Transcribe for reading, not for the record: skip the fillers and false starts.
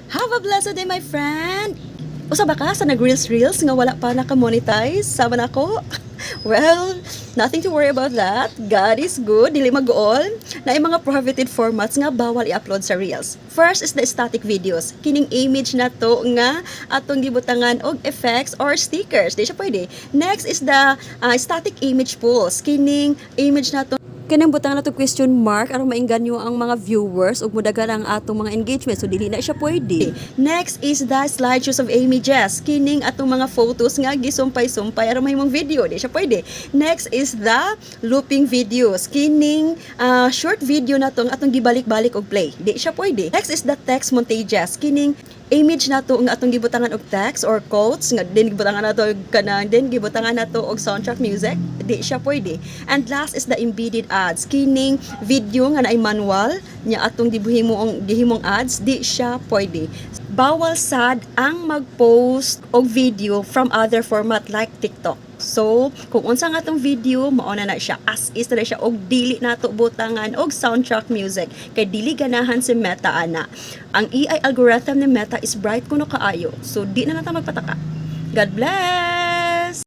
Have a blessed day, my friend! Usa ba ka sa nag-reels reels nga wala pa naka-monetize? Sama nako? Well, nothing to worry about that. God is good, dili mag-uol. Naay mga prohibited formats nga bawal i-upload sa Reels. First is the static videos. Kining image na to nga atong gibutangan og effects or stickers. Di siya pwede. Next is the static image pools. Kining image na to, kanang butang na to question mark aron maingganyo ang mga viewers ug mudagan ang atong mga engagement, so dili na siya pwede. Next is the slideshows of images. Kining atong mga photos nga gisumpay-sumpay aron mahimong video, di siya pwede. Next is the looping videos. Kining short video na to nga atong gibalik-balik og play, di siya pwede. Next is the text montages. Kining image na to nga atong gibutangan og text or quotes nga din gibutangan nato og kanang din gibutangan nato og soundtrack music, di siya pwede. And last is the embedded ads. Kining video nga naay manual nya atong gihimong gihimong ads, di siya pwede. Bawal sad ang mag-post og video from other format like TikTok. So, kung unsa nga atong video, mao na na siya, as is na siya og dili nato butangan og soundtrack music kay dili ganahan si Meta ana. Ang AI algorithm ni Meta is bright kuno kaayo. So, di na nata magpataka. God bless!